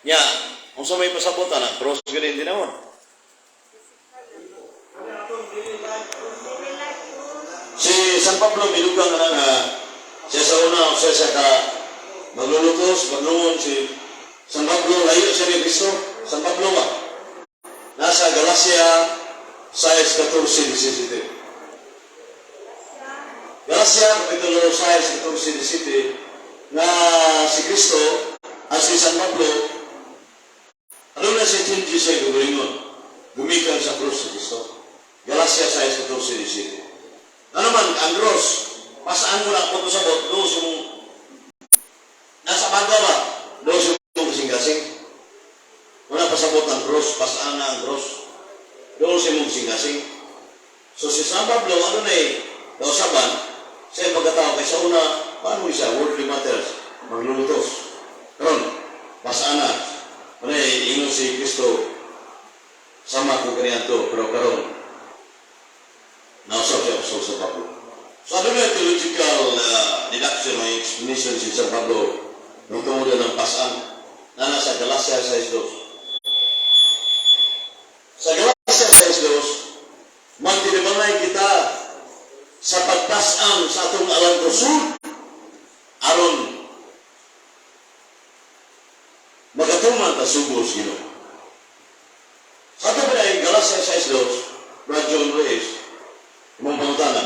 Nya, unsa may pasabot ana, cross ganin din naman. Si San Pablo milugang na nga siya sa una siya sa ka maglulutos, maglungon si San Pablo, layo siya ni Kristo. San Pablo ba? Nasa Galacia 6:14-17. Galacia, Kapitulo 6:14-17, na si Kristo, si Si San Pablo, ano na si tinji sa gumalingon? Gumikan sa krus sa Kristo. Galacia 6:14-17. Ano man, ang cross, pasaan mo na kung sa bot, doon sa mong, nasa baga ba? Doon sa mong kasing-kasing. Wala pasabot ang cross, pasaan na ang cross. Doon sa mong kasing-kasing. So si San Pablo, ano na eh, kausaban, sa iyang pagkatao, kaysa una, paano siya, worldly matters, maglulutos. Karon, pasaan na. Ano eh, ingon si Kristo, sama ko kaniadto, pero karon, nausap siya Apostol San Pablo. So ano na theological deduction o explanation si San Pablo nung tungod ng pasaan na nasa Galacia 6.2. Sa Galacia 6.2, magtinibangay kita sa pagpasang sa atong alang kusog aron magatuman ta subos Ginoo. Sa ato pa na Galacia 6.2, Brad John Reyes, imong pangutana,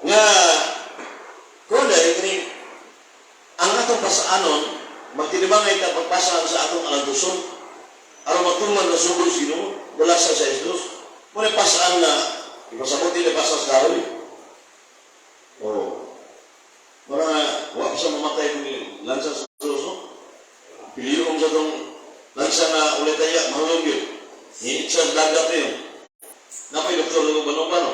nga kung kini ang atong pasaanon, magtinibangay ta pagpasaan sa atong alantuson, aron matuman na subos Ginoo, Galacia 6.2, muna pasaan na, ipasabot nila pasa sa kahoy. Oh. Mura nga, wa pa sa mamatay kung lansa sa krus, no? Piliyong sa tong lansa na ulit ay mahulog yun. Ni sa dagat na yun. Napay doktor ng bano-bano.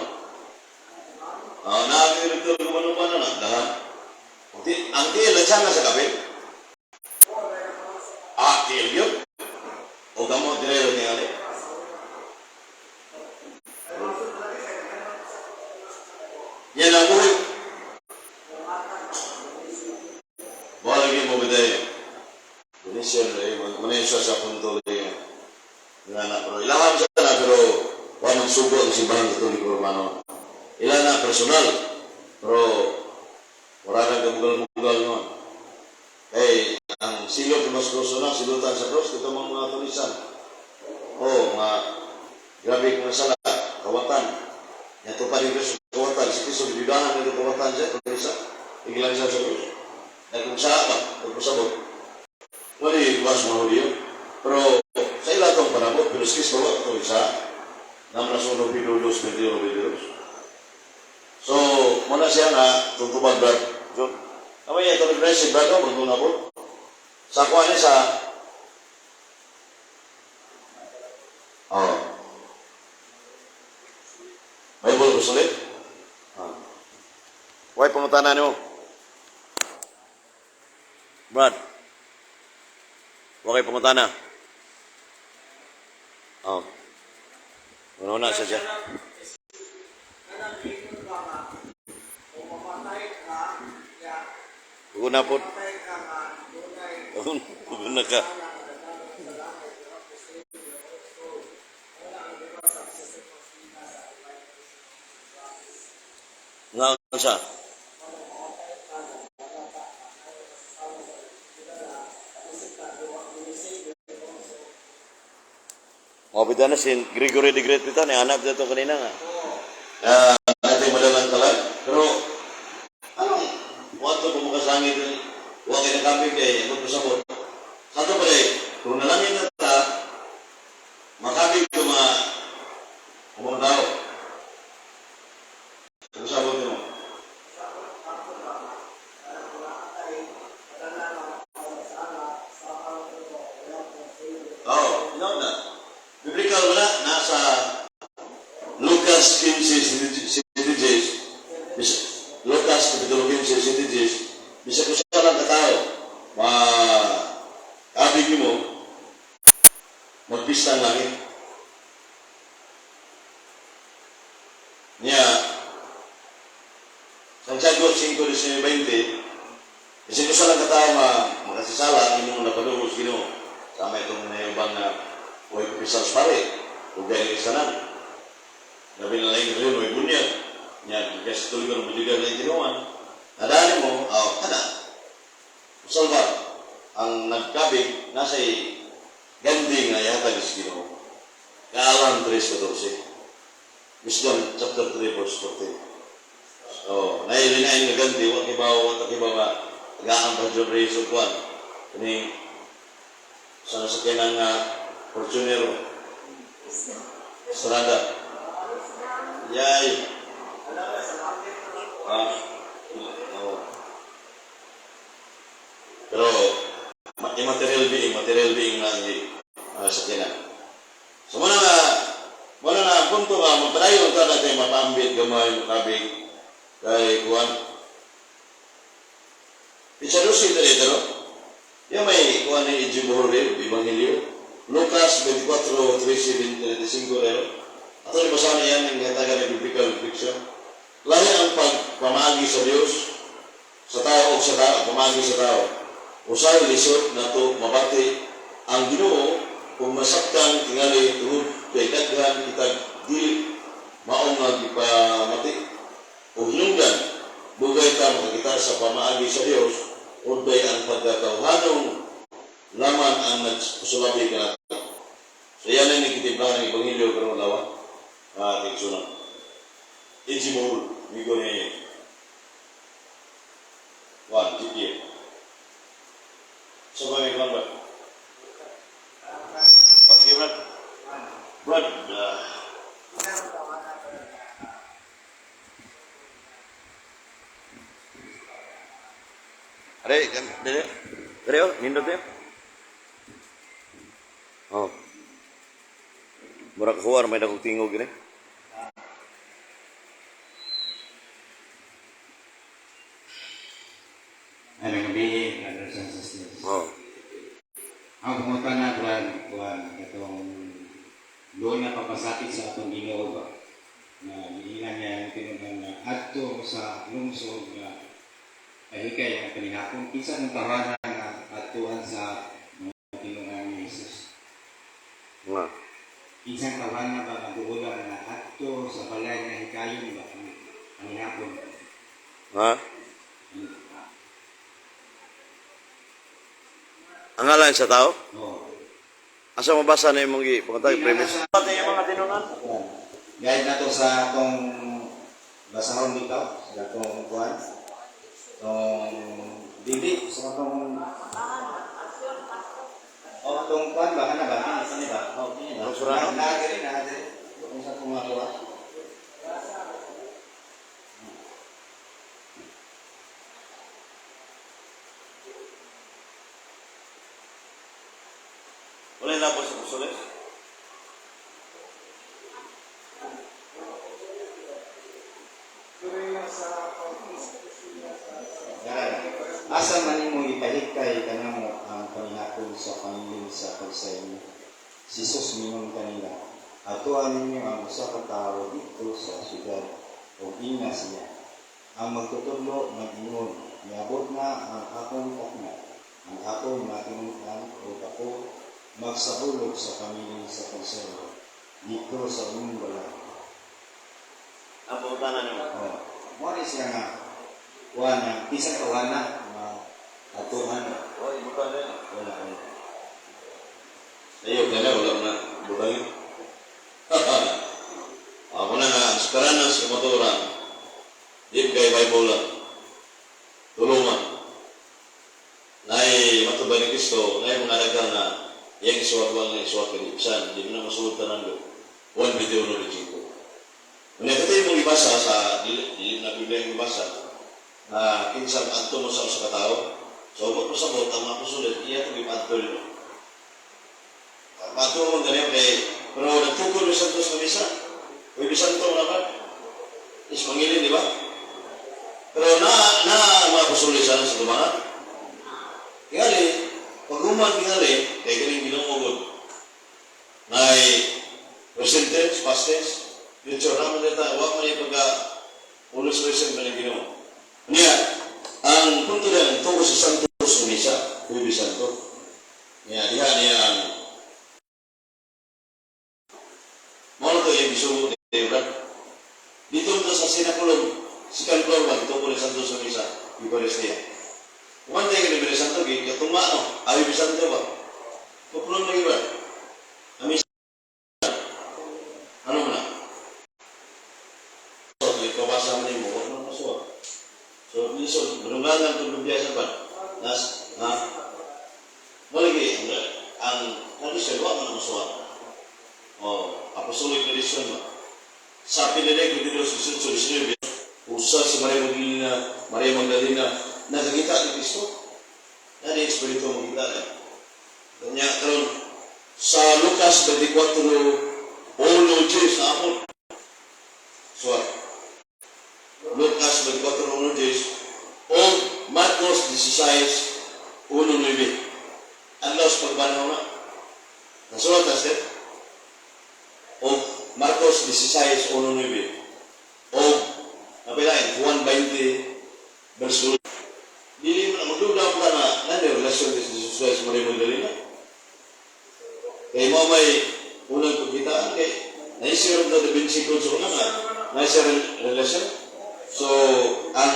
Ah, naagi doktor ng bano-bano na. Dahan. Ang tiil, lansa nga sa kapit. Ah, tiil yun. O kamo, dinero tingali. Yan ang buhay. Mo lagi mo biday. Initial eh, muna siya sa punto eh. Nga na, pero ilahan siya na, pero wa man sugo ang Simbahan Katoliko Romano. Ila na personal, pero wala na kabugal-bugal no. Kay ang silot mas krus na, silutan sa cross, ito mga mga tulisan. Oh, mga grabe kung sala, kawatan. Yato pa rin sa kawatan, si Kristo gidudahan nito kawatan siya, tulisan. Igilang siya sa krus. Dahil kung sa ba, kung pasabot. Wala yung mas mga Hudyo. Pero sa ila itong panabot, pero si Kristo wa ito isa. Naman na suno pinudos, 21, 22. So, muna siya nga, tutubag Brad John. Kamay niya, ito nag si Brad, oh, magtunabot. Sa kuha niya sa, oh, Bible ko sulit. Ah. Why pangutana nimo? Brad. Wa kay pangutana. Oh. Ano na siya siya? Kanang ingon ba nga, kung mamatay ka, ya, Una po. mamatay ka nga, dunay Una ka. sala nga nagdalong sa langit, pero posible also, wala ang diba sa Sister Faustina sa Divine Nga siya. Mga bitaw na si Gregory the Great bitaw, ni hanap dito kanina nga. Ah, natin madalang talag. Pero, anong, wato kung makasangit, huwag kayo nakapig kay, ako pasabot. Sa ito pa rin, kung nalangin na ta, makabig ko mga, mga tao. Ano sabot mo? Oh, no na. Biblical wala, nasa Lucas 15, 76, Lucas Kapitulo 15, 76, bisa ko sa lang katao, ma abig mo, magpista ang langit. Niya, Santiago 5, 19, 20, bisa ko sa lang katao nga makasasala, imong napaduhos Ginoo. Sama itong nayubang na huwag kumpisal sa pare, huwag galing sa tanan. Labi na lang rin, may bunyag. Nya, kasi tuloy ko ng bunyag na itinuan. Nadali mo, aw, kana. Usalba, ang nagkabig, nasa gandi nga ihatag sa Ginoo. Kaalam 3:14. Wisdom chapter 3 verse 14. Oh, nailinain nga gandi, wa kibaw, wa kibaw nga, tagaan pa John Reyes og kwan. Kani Sa nasakyanan nga Fortuner. Estrada. Yay. Ah. Oo. Pero immaterial being na ang sakyanan. So muna nga ang punto nga mapadayon ta natin mapambit gamay makabig kay kuan. Pitsa 12 dali daro. Yung may kuan ni Ijibore, Ebanghelyo. Lucas 24, 13, 35 rero. Ato ni basahan niyan ang gatagan ng biblical fiction. Lahi ang pagpamagi sa Dios sa tao o sa tao, pamagi sa tao. Usay lisod nato mabati ang Ginoo kung masaktan tingali tungod kay daghan kitag dili mao nga gipamati o hinungdan dugay ta makakita sa pamaagi sa Dios unday ang pagkatawhanong laman ang nagsusulabi kanato. So yan ang nagkitimpla ng Ebanghelyo karong adlaw. Tigsunan. Ijimul, migo niya. One, GPA. So ba may kwan ba? Okay, Brad. Brad, Are, dere. Dere, oh, nindot eh. Oh. Murag huwar may dakong tingog gini. Ano gabi, brothers and sisters. Oh. Ang pumunta na, Brad, kuan, katong doon na papasakit sa atong Ginoo ba? Na giilan niya ang tinunan na adto sa lungsod nga kahikay ang panihapon. Kinsa ng tawanan nga adtuan sa mga tinunan ni Jesus? Nga. Kinsang tawanan ba nga duola nga adto sa balay nga hikayon ba ang panihapon? Ha? Ang ngalan sa tao? Oo. Asa mabasa na imong gi pangtag premise? Pati yung mga tinunan. Guide na to sa atong basahon dito, sa atong kuan. Tong dili sa atong. Oh, atong kuan ba kana ba? Ano ni ba? Oh, kini ba? Ang Surano? Na diri na diri. Kung sa atong mga kuan. Wala na po sa Pusoles. During na sa pag-isip sa Dara. Asa man nimo ipahikay kanamo ang panihapon sa pangilin sa pagsayo. Si Jesus mingon kanila, atuan ninyo ang usa ka tawo didto sa syudad ug ingna siya. Ang magtutudlo nag-ingon, niabot na ang akong takna, ang akong matinungkan ug ako magsahulog sa pangilin sa pagsayo didto sa inyong balay. Ang pangutana nimo. Oh, mo ni siya nga kuan na bisan ka wala nga atuan Oh, ibutan na. wala wala. Ayo, kaya wala na butangin. Ako na nga, ang sukaranan sa kamatuoran, di kay Bible lang. Tulungan. Nay matubay ni Kristo, nay mga daghang na iyang isuwat lang nga isuwat kani bisan, di mo na masulod tanan do. 1 video no 5. Unya katay mong ibasa sa dili, dili na Biblia yung ibasa na kinsang adto mo sa usa ka tawo. So mo pasabot ang mga apostol iya itong ipadto nito. Padto mo ganyan kay pero nagtukod mi santos na misa. Uy bisanto na ba? Is mangilin, di ba? Pero na na ang mga apostol sa sa tubangan. Tingali, pag human tingali, kay galing Ginoo gud. Nay present tense, past tense, future naman dito, wa man yung pagka always present man yung Ginoo. Niya, ang punto na tungkol sa Santos ng Misa, Huwebes Santo. Niya, diha niya ang mao to yung gisugo ni Brad. Dito na sa sinakulong, second floor ba, dito ko ni Santos ng Misa, Eucharistia. One day, ni Biyernes Santo, katuma, no? Ay, Biyernes Santo ba? Kuplong na iba. Ang misa. Ano mo na? So, ipabasa mo nimo, huwag mo masuwa. So, lisod, manungangan itong bibiyasa ba? Nas, ha? Malagi, Ang tradisyon, wa man ang masuwat. Oh, apostolic tradition ba? Sa Pinili, 22, 18, 19, usa si Maria Magdalena, Maria Magdalena, nakakita ni Kristo. Yan ang espiritu makita niya. Kanya karon sa Lucas 24, 1 10 sa amon. Suwat. Lucas 24, 1 10 o Marcos 16, 1, 9. Adlaw sa pagbanhaw na. Nasulat na sir. O Marcos 16, 1, 9. O napilain, Juan 20, verse 2. Dili mo na magduda mo ka na na relasyon ni Jesus Christ Maria Magdalena. Kay mo may unang pagkitaan kay naisip na Da Vinci Code sa una nga naisip relasyon. So, ang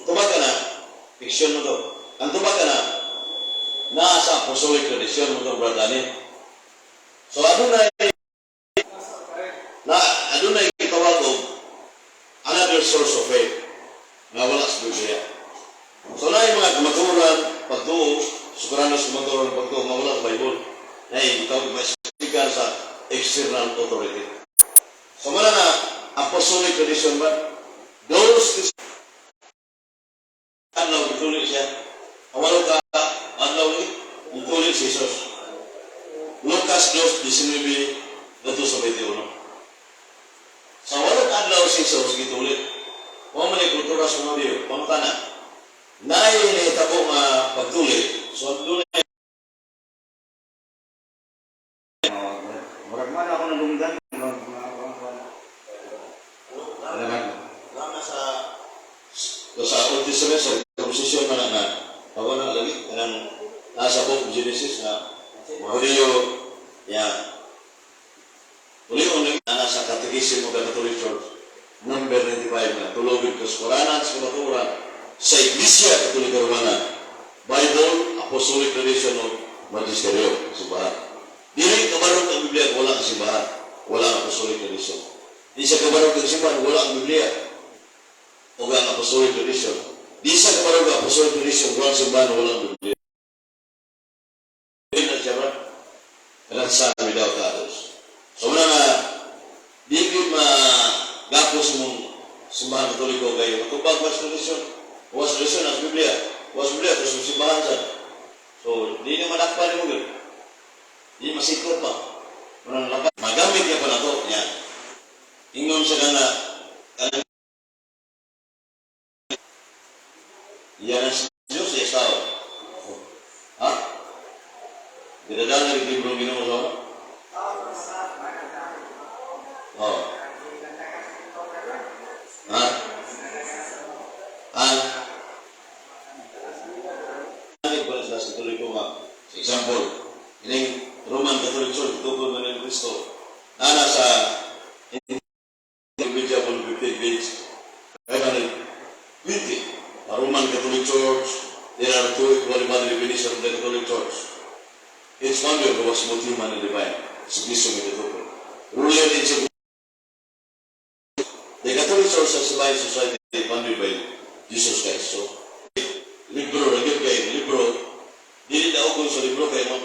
tubag ka na, fiction mo to. Ang tubag ka na, nasa apostolic tradition mo to, brother ni. So, adunay gitawag og another source of faith nga wala sa Biblia. So na yung mga kamaturan, pagtuo, sukaranas kamaturan, pagtuo, nga wala sa Bible. Na yung tawag ma sa external authority. So mao na apostolic tradition ba? Those adlaw gituli siya. Ang walo ka adlaw ni gituli si Jesus. Lucas 2:19 ngadto sa 21. Sa walo ka adlaw si Jesus gituli. Wa man ay kultura sa mga Diyo. Pangutana. Naay nahitabo nga pagtuli. So dunay Oh, murag man ako nalunggan mga mga Salamat. Lama sa Old Testament, sa composition man na bago na lagi kanang nasa Book of Genesis na mga Hudiyo ya uli lagi na sa Catechism of the Catholic Church number 95 na tulogin kaskuranan sa kamatuoran sa Iglesia Katolika Romana, Bible, Apostolic Tradition o Magisterio, simbahan. Dili kabarog ang Biblia kung wala ang simbahan, wala ang Apostolic Tradition. Di siya kabarog ang simbahan, wala ang Biblia o ang Apostolic Tradition. Di siya kabarog ang Apostolic Tradition, wala ang simbahan, wala ang Biblia. Hindi na siya ba? Cannot stand without others. So mao nga, di gyud magapos mong simbahan Katoliko kay matubag was tradition. Was tradition as Biblia. Was Biblia, tapos yung simbahan sa. So, di na manakpan mo gyud. Di masikot pa. Manang lapat. Magamit niya pa na to. Niya. Ingon siya nga kanang yan ang Diyos, iya tao. Ha? Dinadala ng libro ng Ginoo sa Oh. Ha? Ang ang sila sa Katoliko nga. Sa example, ining Roman Catholic Church, tukod man ng Kristo, nana sa Encyclopedia volume 15 page 520. The Roman Catholic Church, there are two equally valid definitions of the Catholic Church. Its founder was both human and divine. Si Kristo may katukod. Ruler in The Catholic Church has a divine society founded by Jesus Christ. So, libro, lagi kay libro, dili na sa libro kay mga